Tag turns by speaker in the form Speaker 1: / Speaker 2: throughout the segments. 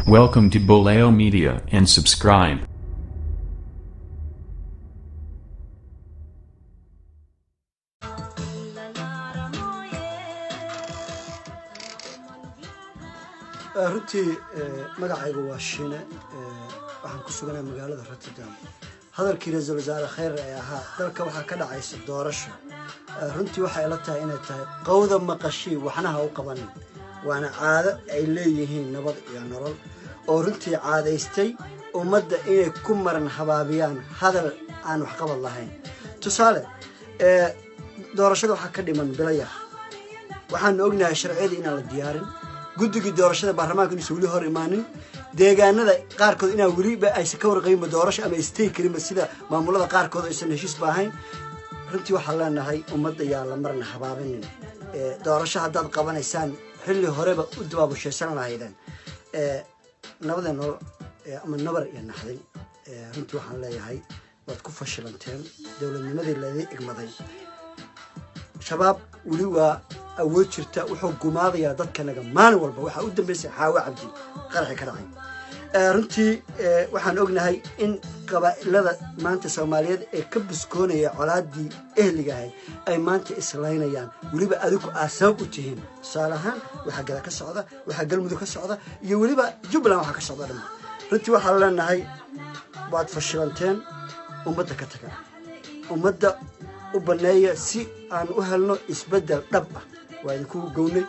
Speaker 1: Welcome to Boleo Media and subscribe.
Speaker 2: Runtii magacaygu waa Shiine, waxaan ku suganahay magaalada Rotterdam. Hadalkii ra-iisul wasaare Kheyre ee ahaa dalka waxaa ka dhacaysa doorasho, runtii waxay ila tahay inay tahay qowda maqashii waxnaha u qabanin, waana caado ay leeyihiin Nabad iyo Nolol oo runtii caadaystay ummadda inay ku maran habaabiyaan hadal aan waxqabad lahayn. Tusaale, doorashada waxaa ka dhiman bilo yar. Waxaanu ognahay sharciyadii inaan la diyaarin, guddigii doorashada baarlamaanka inuusan weli hor imaanin, deegaanada qaarkood inaan weliba aysan ka warqabinba doorasho ama istay karinba, sida maamulada qaarkood aysan heshiisba ahayn. Runtii waxaan leenahay ummadda yaa la marna habaabinin. Doorasho haddaad qabanaysaan xilli horeba u dabaabushaysan lahaydeen. Nabada Nolol ama nabar iyo naxdin, runtii waxaan leeyahay waad ku fashilanteen dowladnimadii laydin igmaday. Shabaab weli waa awood jirta, wuxuu gumaadayaa dadkanaga maalin walba. Waxaa u dambeysay Xaawo Cabdi qaraxi ka dhacay. Runtii waxaan ognahay in qabaa'ilada maanta Soomaaliyeed ee ka buskoonaya colaadii ehliga ahayd ay maanta islaynayaan, weliba adigu aad sabab u tihiin. Tusaale ahaan, waxaa Gada ka socda, waxaa Galmudug ka socda iyo weliba Jubbaland waxaa ka socda dhamma. Runtii waxaan leenahay waad fashilanteen, ummadda ka taga, ummadda u banneeya si aan u helno isbeddel dhab ah. Waa idinku gownay,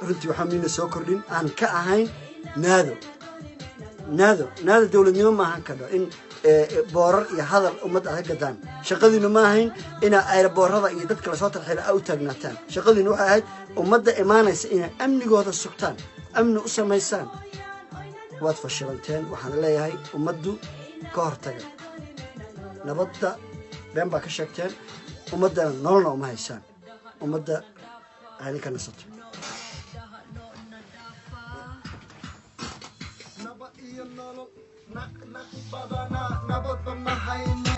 Speaker 2: runtii waxaa miina soo kordhin aan ka ahayn naado naado naado. Dowladnimo maahan kadho in boorar iyo hadal ummadda aad ka gadaan. Shaqadiinu ma ahayn inaa ayraboorada iyo dadka lasoo tarxiila a u taagnaataan. Shaqadiinu waxay ahayd ummadda imaanaysa inay amnigooda sugtaan, amni u samaysaan. Waad fashilanteen. Waxaan leeyahay ummaddu ka hortaga. Nabadda been baa ka sheegteen, ummaddana nololna uma haysaan. Ummadda idinka nasato.
Speaker 3: Naba iyo nolol naq naq badanaa nabadba ma hayne.